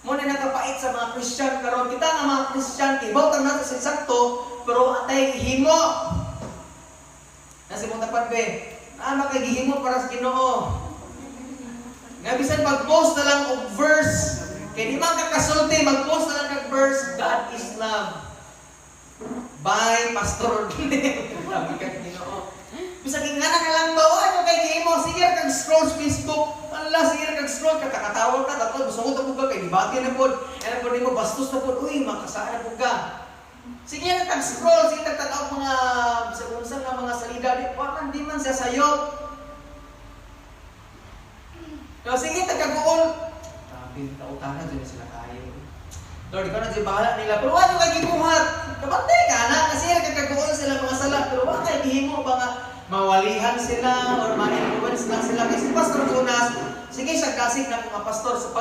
Mao na nakapait sa mga Christian karon. Kita nga mga Christian, kibaw ta na sa sakto, pero atay himo. Nasa mong tapat be, ah, makagihimo para sa Ginoo. Nga bisan mag-post na lang og verse, kay di man ka kasulti, mag-post na lang kag verse, "God is love. By Pastor Glenn." Sabi ka Ginoo. Bisag ingana na lang ba, ano kay gihimo? Sige kag scroll sa Facebook. Ala, sige kag scroll, kakatawa ka, tapos musunod na pud ka, kay debate na pod. Ano pod nimo, bastos na pod, uy, makasaan na pod ka. Sige na kag scroll, sige kag tan-aw mga bisag unsa nga mga salida, di wa man di man siya sayop. No, sige tagaguol. Grabe, kautanan dyan sila kayo. Lord, ikaw na dyan bahala nila. Pero ano kay gibuhat? Kabantay ka na. Kasi kagaguol sila mga sala. Pero wa kay gihimo ba nga mawalihan sila or ma-influence lang sila. Kasi Pastor Jonas, sige siya kasig na mga pastor sa